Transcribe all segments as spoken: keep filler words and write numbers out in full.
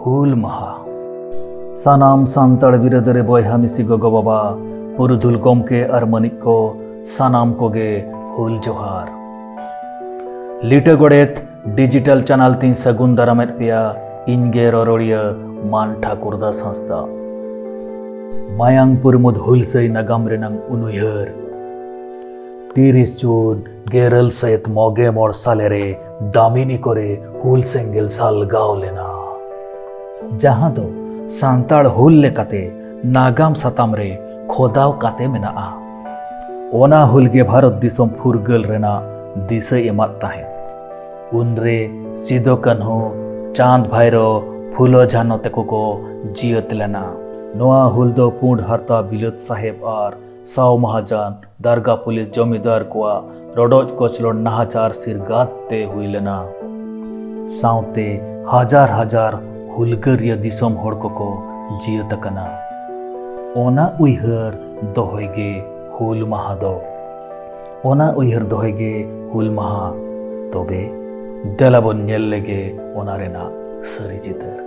ᱦᱩᱞ ᱢᱟᱦᱟ᱾ ᱥᱟᱱᱟᱢ ᱥᱟᱱᱛᱟᱲ ᱵᱤᱨᱟᱹᱫᱟᱹᱨᱤ ᱵᱚᱭᱦᱟ ᱢᱤᱥᱤ, ᱜᱚᱜᱚ ᱵᱟᱵᱟ, ᱯᱩᱨᱩᱫᱷᱩᱞ ᱜᱚᱢᱠᱮ ᱟᱨ ᱢᱟᱹᱱᱤᱡ ᱠᱚ, ᱥᱟᱱᱟᱢ ᱠᱚᱜᱮ ᱦᱩᱞ ᱡᱚᱦᱟᱨ᱾ ᱞᱤᱴᱟᱹ ᱜᱚᱰᱮᱛ ᱰᱤᱡᱤᱴᱟᱞ ᱪᱮᱱᱮᱞ ᱛᱤᱧ ᱥᱟᱹᱜᱩᱱ ᱫᱟᱨᱟᱢᱮᱫ ᱯᱮᱭᱟ, ᱤᱧ ᱜᱮ ᱨᱚᱨᱚᱲᱤᱭᱟᱹ ᱢᱟᱱ ᱴᱷᱟᱹᱠᱩᱨ ᱫᱟᱥ ᱦᱟᱸᱥᱫᱟ᱾ ᱢᱟᱭᱟᱝ ᱯᱩᱨᱢᱩᱫ ᱦᱩᱞᱥᱟᱹᱭ ᱱᱟᱜᱟᱢ ᱨᱮᱱᱟᱝ ᱩᱱᱩᱭᱦᱟᱹᱨ᱾ ᱛᱤᱨᱤᱥ ᱡᱩᱱ ᱜᱮᱨᱟᱞ ᱥᱟᱭᱮᱛ ᱢᱚᱜᱮ ᱢᱚᱬ ᱥᱟᱞᱮ ᱨᱮ ᱫᱟᱢᱤᱱᱤ ᱠᱚᱨᱮ ᱦᱩᱞ ᱥᱮᱸᱜᱮᱞ ᱥᱟᱞᱜᱟᱣ ᱞᱮᱱᱟ, ᱡᱟᱦᱟᱸ ᱫᱚ ᱥᱟᱱᱛᱟᱲ ᱦᱩᱞ ᱞᱮᱠᱟᱛᱮ ᱱᱟᱜᱟᱢ ᱥᱟᱛᱟᱢ ᱨᱮ ᱠᱷᱚᱫᱟᱣ ᱠᱟᱛᱮ ᱢᱮᱱᱟᱜᱼᱟ᱾ ᱚᱱᱟ ᱦᱩᱞ ᱜᱮ ᱵᱷᱟᱨᱚᱛ ᱫᱤᱥᱚᱢ ᱯᱷᱩᱨᱜᱟᱹᱞ ᱨᱮᱱᱟᱜ ᱫᱤᱥᱟᱹᱭ ᱮᱢᱟᱫ ᱛᱟᱦᱮᱸᱫ᱾ ᱩᱱᱨᱮ ᱥᱤᱫᱚ ᱠᱟᱹᱱᱦᱩ, ᱪᱟᱸᱫᱽ ᱵᱷᱟᱭᱨᱚ, ᱯᱷᱩᱞᱳ ᱡᱷᱟᱱᱚ ᱛᱮᱠᱚ ᱠᱚ ᱡᱤᱭᱟᱹᱛ ᱞᱮᱱᱟ᱾ ᱱᱚᱣᱟ ᱦᱩᱞ ᱫᱚ ᱯᱩᱸᱰ ᱦᱟᱨᱛᱟ ᱵᱤᱞᱟᱹᱛ ᱥᱟᱦᱮᱵᱽ ᱟᱨ ᱥᱟᱣ ᱢᱟᱦᱟᱡᱟᱱ, ᱫᱟᱨᱜᱟ ᱯᱩᱞᱤᱥ ᱡᱚᱢᱤᱫᱟᱨ ᱠᱚᱣᱟᱜ ᱨᱚᱰᱚᱡ ᱠᱚᱪᱞᱚᱱ ᱱᱟᱦᱟᱪᱟᱨ ᱥᱤᱨᱜᱟᱛ ᱛᱮ ᱦᱩᱭ ᱞᱮᱱᱟ᱾ ᱥᱟᱶᱛᱮ ᱦᱟᱡᱟᱨ ᱦᱟᱡᱟᱨ ᱦᱩᱞᱜᱟᱹᱨᱤᱭᱟᱹ ᱫᱤᱥᱚᱢ ᱦᱚᱲ ᱠᱚᱠᱚ ᱡᱤᱭᱟᱹᱛ ᱟᱠᱟᱱᱟ᱾ ᱚᱱᱟ ᱩᱭᱦᱟᱹᱨ ᱫᱚᱦᱚᱭ ᱜᱮ ᱦᱩᱞ ᱢᱟᱦᱟ ᱫᱚ᱾ ᱚᱱᱟ ᱩᱭᱦᱟᱹᱨ ᱫᱚᱦᱚᱭ ᱜᱮ ᱦᱩᱞ ᱢᱟᱦᱟ᱾ ᱛᱚᱵᱮ ᱫᱮᱞᱟ ᱵᱚᱱ ᱧᱮᱞ ᱞᱮᱜᱮ ᱚᱱᱟ ᱨᱮᱱᱟᱜ ᱥᱟᱹᱨᱤ ᱪᱤᱛᱟᱹᱨ᱾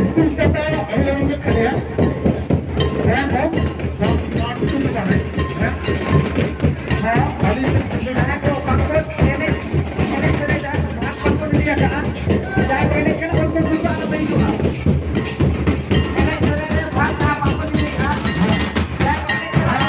ᱥᱠᱩᱞ ᱯᱟᱛᱟ ᱟᱹᱰᱤ ᱞᱚᱜᱚᱱ ᱜᱮ ᱠᱷᱟᱹᱞᱤᱜᱼᱟ᱾ ᱦᱮᱸ, ᱦᱮᱸ, ᱦᱮᱸ, ᱟᱹᱰᱤ ᱡᱟᱦᱟᱸᱭ ᱠᱚ ᱚᱠᱟ ᱠᱚᱨᱮ ᱮᱱᱮᱡ, ᱮᱱᱮᱡ ᱥᱮᱨᱮᱧ ᱡᱟᱦᱟᱸᱭ ᱠᱚ ᱵᱷᱟᱜᱽ ᱵᱟᱠᱚ ᱤᱫᱤ ᱟᱠᱟᱫᱼᱟ, ᱡᱟᱦᱟᱸᱭ ᱠᱚ ᱮᱱᱮᱡ ᱠᱟᱱᱟ, ᱩᱱᱠᱩ ᱥᱩᱫᱷᱩ ᱟᱞᱚ ᱯᱮ ᱦᱤᱡᱩᱜᱼᱟ᱾ ᱮᱱᱮᱡ ᱥᱮᱨᱮᱧ ᱨᱮ ᱵᱷᱟᱜᱽ ᱡᱟᱦᱟᱸ ᱵᱟᱠᱚ ᱤᱫᱤᱭᱮᱫᱼᱟ, ᱡᱟᱦᱟᱸᱭ ᱠᱚ ᱮᱱᱮᱡ ᱠᱟᱱᱟ,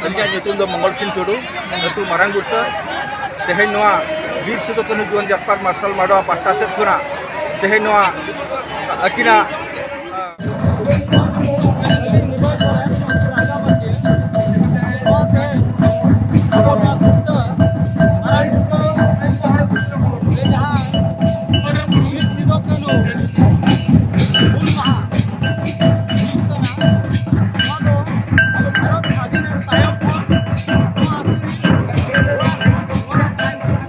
ᱟᱹᱞᱤᱧᱟᱜ ᱧᱩᱛᱩᱢ ᱫᱚ ᱢᱚᱝᱜᱚᱞ ᱥᱤᱝ ᱴᱩᱰᱩ, ᱟᱹᱛᱩ ᱢᱟᱨᱟᱝ ᱜᱩᱲᱛᱟᱹ᱾ ᱛᱮᱦᱮᱧ ᱱᱚᱣᱟ ᱵᱤᱨ ᱥᱤᱫᱩ ᱠᱟᱹᱱᱦᱩ ᱡᱩᱣᱟᱹᱱ ᱡᱟᱛᱯᱟᱲ ᱢᱟᱨᱥᱟᱞ ᱢᱟᱰᱣᱟ ᱯᱟᱦᱴᱟ ᱥᱮᱫ ᱠᱷᱚᱱᱟᱜ ᱛᱮᱦᱮᱧ ᱱᱚᱣᱟ ᱟᱹᱠᱤᱱᱟᱜ ᱡᱟᱦᱟᱸ ᱵᱤᱨ ᱥᱤᱫᱩ ᱠᱟᱹᱱᱦᱩ ᱦᱩᱞ ᱢᱟᱦᱟ ᱦᱩᱭᱩᱜ ᱠᱟᱱᱟ, ᱱᱚᱣᱟ ᱫᱚ ᱟᱵᱚ ᱵᱷᱟᱨᱚᱛ ᱥᱟᱹᱫᱷᱤᱱ ᱛᱟᱭᱚᱢ ᱠᱷᱚᱱ ᱱᱚᱣᱟ ᱟᱹᱛᱩ ᱨᱮ ᱚᱲᱟᱜ ᱠᱷᱚᱱ ᱚᱲᱟᱜ ᱛᱟᱦᱮᱱ ᱠᱟᱱᱟ᱾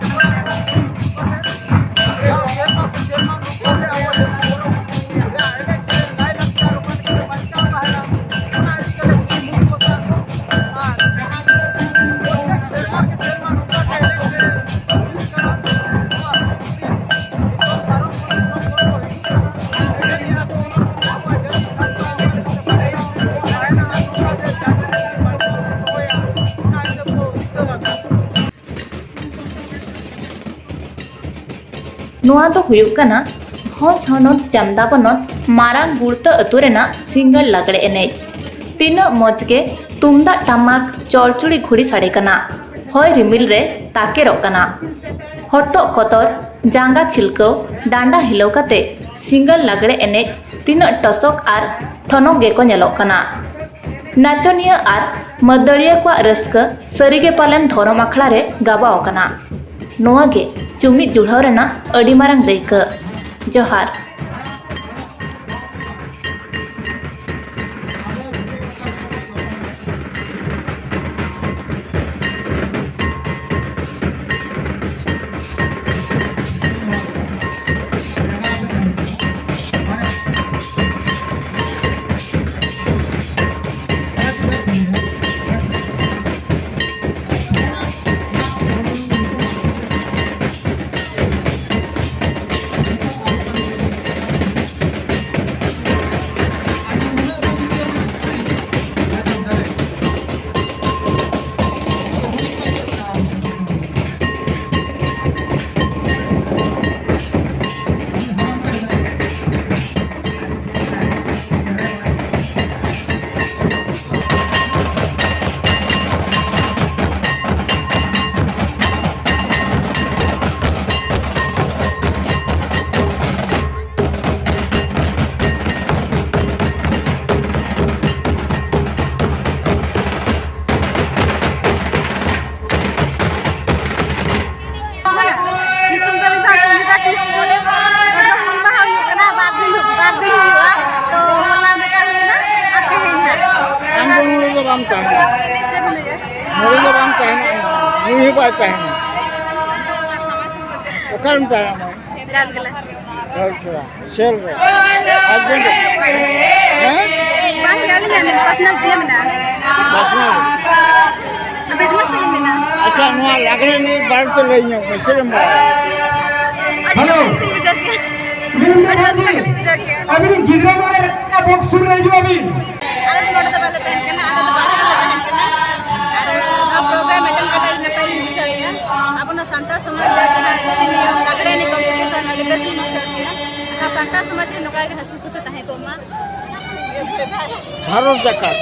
ᱡᱟᱣ ᱥᱮᱨᱢᱟ ᱠᱚ ᱥᱮᱨᱢᱟ ᱱᱚᱝᱠᱟ ᱜᱮ ᱟᱵᱚ ᱡᱟᱹᱛᱤ ᱫᱷᱚᱨᱚᱢ ᱨᱮᱭᱟᱜ ᱮᱱᱮᱡ ᱥᱮᱨᱮᱧ ᱞᱟᱭᱼᱞᱟᱠᱪᱟᱨ ᱚᱠᱟ ᱞᱮᱠᱟᱛᱮ ᱵᱟᱧᱪᱟᱣ ᱛᱟᱦᱮᱱᱟ, ᱚᱱᱟ ᱤᱫᱤ ᱠᱟᱛᱮ ᱠᱩᱨᱩᱢᱩᱴᱩ ᱠᱟᱛᱮ ᱟᱨ ᱯᱨᱚᱛᱮᱠ ᱥᱮᱨᱢᱟ ᱠᱮ ᱥᱮᱨᱢᱟ ᱱᱚᱝᱠᱟ ᱜᱮ ᱮᱱᱮᱡ ᱥᱮᱨᱮᱧ ᱦᱩᱭᱩᱜ ᱠᱟᱱᱟ᱾ ᱱᱚᱣᱟ ᱥᱩᱨ ᱥᱩᱨ ᱫᱤᱥᱚᱢ ᱯᱟᱨᱚᱢ ᱠᱷᱚᱱ ᱫᱤᱥᱚᱢ ᱠᱷᱚᱱ ᱠᱚ ᱦᱤᱡᱩᱜ ᱠᱟᱱᱟ᱾ ᱮᱱᱮᱡ ᱮᱫᱟ ᱠᱚ, ᱟᱵᱚᱣᱟᱜ ᱡᱟᱹᱛᱤ ᱥᱟᱱᱛᱟᱲ ᱚᱠᱟ ᱞᱮᱠᱟᱛᱮ ᱵᱟᱧᱪᱟᱣ ᱛᱟᱦᱮᱱᱟ ᱟᱨ ᱱᱚᱝᱠᱟ ᱜᱮ ᱡᱟᱹᱛᱤ ᱵᱟᱧᱪᱟᱣ ᱵᱚᱱ ᱫᱚᱦᱚᱭᱟ, ᱚᱱᱟ ᱦᱤᱥᱟᱹᱵ ᱠᱚ ᱩᱭᱦᱟᱹᱨ ᱟᱠᱟᱫᱟ᱾ ᱱᱚᱣᱟ ᱫᱚ ᱦᱩᱭᱩᱜ ᱠᱟᱱᱟ ᱵᱷᱚᱸᱡᱽ ᱦᱚᱱᱚᱛ ᱪᱟᱢᱫᱟ ᱵᱚᱱᱚᱛ ᱢᱟᱨᱟᱝ ᱜᱩᱲᱛᱟᱹ ᱟᱹᱛᱩ ᱨᱮᱱᱟᱜ ᱥᱤᱸᱜᱟᱹᱲ ᱞᱟᱜᱽᱲᱮ ᱮᱱᱮᱡ᱾ ᱛᱤᱱᱟᱹᱜ ᱢᱚᱡᱽ ᱜᱮ ᱛᱩᱢᱫᱟᱜ ᱴᱟᱢᱟᱠ ᱪᱚᱲᱪᱩᱲᱤ ᱜᱷᱩᱲᱤ ᱥᱟᱰᱮ ᱠᱟᱱᱟ᱾ ᱦᱚᱭ ᱨᱤᱢᱤᱞ ᱨᱮ ᱛᱟᱠᱮᱨᱚᱜ ᱠᱟᱱᱟ᱾ ᱦᱚᱴᱚᱜ ᱠᱚᱛᱚᱨ, ᱡᱟᱸᱜᱟ ᱪᱷᱤᱞᱠᱟᱹᱣ, ᱰᱟᱸᱰᱟ ᱦᱤᱞᱟᱹᱣ ᱠᱟᱛᱮ ᱥᱤᱸᱜᱟᱹᱲ ᱞᱟᱜᱽᱲᱮ ᱮᱱᱮᱡ ᱛᱤᱱᱟᱹᱜ ᱴᱚᱥᱚᱠ ᱟᱨ ᱴᱷᱚᱱᱚᱠ ᱜᱮᱠᱚ ᱧᱮᱞᱚᱜ ᱠᱟᱱᱟ᱾ ᱱᱟᱪᱚᱱᱤᱭᱟᱹ ᱟᱨ ᱢᱟᱹᱫᱟᱹᱲᱤᱭᱟᱹ ᱠᱚᱣᱟᱜ ᱨᱟᱹᱥᱠᱟᱹ ᱥᱟᱹᱨᱤᱜᱮ ᱯᱟᱞᱮᱱ ᱫᱷᱚᱨᱚᱢ ᱟᱠᱷᱲᱟ ᱨᱮ ᱜᱟᱵᱟᱣ ᱟᱠᱟᱱᱟ᱾ ᱱᱚᱣᱟ ᱜᱮ ᱡᱩᱢᱤᱫ ᱡᱩᱲᱦᱟᱹᱣ ᱨᱮᱱᱟᱜ ᱟᱹᱰᱤ ᱢᱟᱨᱟᱝ ᱫᱟᱹᱭᱠᱟᱹ᱾ ᱡᱚᱦᱟᱨ᱾ ᱧᱩᱛᱩᱢ ᱛᱟᱹᱞᱤᱧ ᱫᱚ ᱥᱚᱝᱜᱤᱛᱟ ᱠᱤᱥᱠᱩ᱾ ᱱᱚᱰᱮ ᱦᱩᱞ ᱢᱟᱦᱟ ᱦᱩᱭᱩᱜ ᱠᱟᱱᱟ, ᱵᱟᱨ ᱫᱤᱱ, ᱵᱟᱨ ᱫᱤᱱ ᱦᱩᱭᱩᱜᱼᱟ᱾ ᱛᱚ ᱦᱚᱞᱟ ᱢᱤᱫᱴᱟᱝ ᱦᱩᱭᱱᱟ ᱟᱨ ᱛᱮᱦᱮᱧ ᱦᱟᱸᱜ᱾ ᱟᱢ ᱫᱚ ᱱᱚᱰᱮ ᱫᱚ ᱵᱟᱢ ᱛᱟᱦᱮᱱᱟ᱾ ᱪᱮᱫ ᱵᱤᱱ ᱞᱟᱹᱭᱮᱫᱼᱟ? ᱱᱚᱰᱮ ᱫᱚ ᱵᱟᱢ ᱛᱟᱦᱮᱱᱟ᱾ ᱱᱩᱭ ᱦᱚᱸ ᱵᱟᱭ ᱛᱟᱦᱮᱱᱟ᱾ ᱚᱠᱟᱨᱮᱢ ᱛᱟᱦᱮᱱᱟ? ᱨᱟᱩᱨᱠᱮᱞᱟ᱾ ᱨᱟᱩᱨᱠᱮᱞᱟ᱾ ᱥᱮᱞ ᱨᱮ? ᱦᱟᱡᱵᱮᱱᱰ ᱨᱮ? ᱦᱮᱸ? ᱵᱟᱝ, ᱟᱹᱞᱤᱧᱟᱜ personal ᱡᱤᱭᱟᱹ ᱢᱮᱱᱟᱜᱼᱟ᱾ Personal? Business ᱛᱟᱹᱞᱤᱧ ᱢᱮᱱᱟᱜᱼᱟ᱾ ᱟᱪᱪᱷᱟ, ᱱᱚᱣᱟ ᱞᱟᱜᱽᱲᱮ ᱮᱱᱮᱡ ᱵᱟᱨᱮᱛᱮ ᱞᱟᱹᱭ ᱧᱚᱜ ᱢᱮ, ᱪᱮᱫ ᱮᱢ ᱵᱟᱲᱟᱭᱟ? ᱟᱹᱰᱤ ᱦᱮᱞᱳ᱾ ᱨᱟᱹᱥᱠᱟᱹ ᱞᱤᱧ ᱵᱩᱡᱷᱟᱹᱣ ᱠᱮᱜᱼᱟ᱾ ᱟᱹᱰᱤ ᱨᱟᱹᱥᱠᱟᱹ ᱜᱮᱞᱤᱧ ᱵᱩᱡᱷᱟᱹᱣ ᱠᱮᱜᱼᱟ᱾ ᱟᱹᱵᱤᱱ ᱜᱤᱫᱽᱨᱟᱹ ᱢᱟᱱᱮ ᱨᱟᱠᱟᱵ ᱵᱚᱠᱥ ᱥᱩᱨ ᱨᱮ ᱦᱤᱡᱩᱜ ᱟᱹᱵᱤᱱ᱾ ᱟᱞᱮ ᱫᱚ ᱱᱚᱰᱮ ᱫᱚ ᱵᱟᱞᱮ ᱛᱟᱦᱮᱱ ᱠᱟᱱᱟ, ᱟᱞᱮ ᱫᱚ ᱵᱟᱦᱨᱮ ᱨᱮᱞᱮ ᱛᱟᱦᱮᱱ ᱠᱟᱱᱟ᱾ ᱟᱨ ᱱᱚᱣᱟ program attend ᱠᱟᱛᱮ ᱟᱹᱰᱤ ᱱᱟᱯᱟᱭ ᱞᱤᱧ ᱵᱩᱡᱷᱟᱹᱣᱮᱫᱼᱟ᱾ ᱟᱵᱚ ᱱᱚᱣᱟ ᱥᱟᱱᱛᱟᱲ ᱥᱚᱢᱟᱡᱽ ᱨᱮ ᱡᱟᱦᱟᱸ ᱨᱤᱛᱤ ᱱᱤᱭᱚᱢ ᱞᱟᱜᱽᱲᱮ ᱮᱱᱮᱡ competition ᱟᱹᱰᱤ ᱵᱮᱥ ᱞᱤᱧ ᱵᱩᱡᱷᱟᱹᱣ ᱠᱮᱜᱼᱟ᱾ ᱮᱱᱠᱷᱟᱱ ᱥᱟᱱᱛᱟᱲ ᱥᱚᱢᱟᱡᱽ ᱨᱮ ᱱᱚᱝᱠᱟ ᱜᱮ ᱦᱟᱹᱥᱤ ᱠᱷᱩᱥᱤ ᱛᱟᱦᱮᱸ ᱠᱚᱜ ᱢᱟ᱾ ᱵᱷᱟᱨᱚᱛ ᱡᱟᱠᱟᱛ᱾